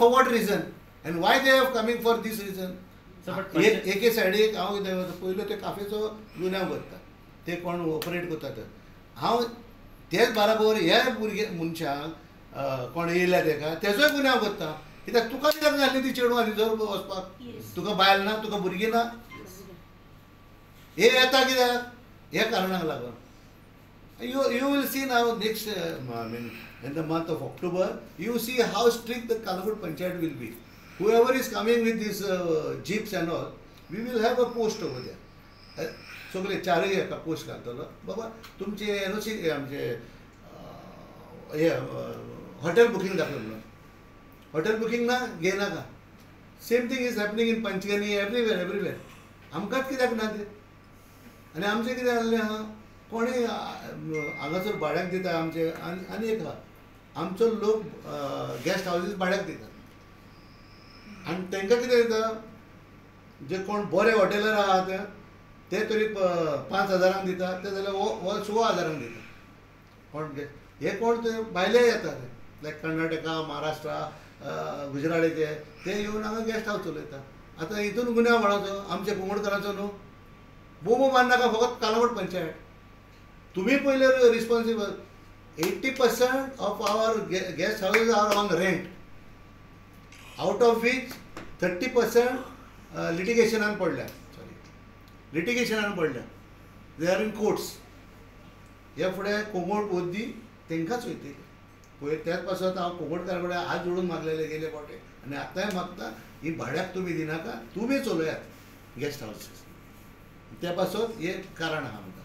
For what reason and why they are coming for this reason? एक एके सायडीक हांव कितें पयलो ते काफेचो गुन्यांव करता, ते कोण ऑपरेट करता ते. हांव तेच बाराबर ह्या भुरगे मनशांक कोण येयल्या तेका तेजोय गुन्यांव करता. कित्याक तुका कित्याक जाल्ली ती चेडवां थंयसर वचपाक? तुका बायल ना, तुका भुरगीं ना, हे येता कित्याक? ह्या कारणाक लागून. You will see now next, I mean, in the month of October, you see how strict the Calangute Panchayat will be. Whoever is coming with these jeeps and all, we will have a post over there. सगळे चारय एका post घालतलो, बाबा तुमचे NOC, आमचे हे hotel booking दाखय म्हणून. Hotel booking ना घेयनाका. Same thing is happening in Panchgani, everywhere, everywhere. आमकांच कित्याक ना ते? आनी आमचें कितें जाल्लें आहा, कोणूय हांगासर भाड्याक दिता आमचे. आनी आनी एक आहा, आमचो लोक गेस्ट हावजीस भाड्याक दिता आनी तांकां कितें दिता, जे कोण बरे हॉटेलार आहा ते तरी 5,000 दिता, ते जाल्यार हो 6,000 दिता. कोण हे कोण ते भायले येता ते, लायक कर्नाटका, महाराष्ट्रा, गुजरातीचे ते येवन हांगा गेस्ट हावस चलयता. आतां हितून गुन्यांव कोणाचो? आमच्या कुंकळकारांचो न्हू. बोबो मारनाका फकत कालांगूट पंचायत, तुमी पयले responsible. 80% of our guest houses are on rent, out of which 30% लिटिगेशनान पडल्या, सॉरी, लिटिगेशनान पडल्या, they are in courts. हे फुडें कोंकण बोद्दी तांकांच वयतली. पयर त्याच पासत हांव कोंकणकारा कडेन हात जोडून मागलेले गेले फावटी आनी आतांय मागता, ही भाड्याक तुमी दिनाका, तुमी चलयात गेस्ट हावसीस. त्या पासत हें कारण आहा आमकां.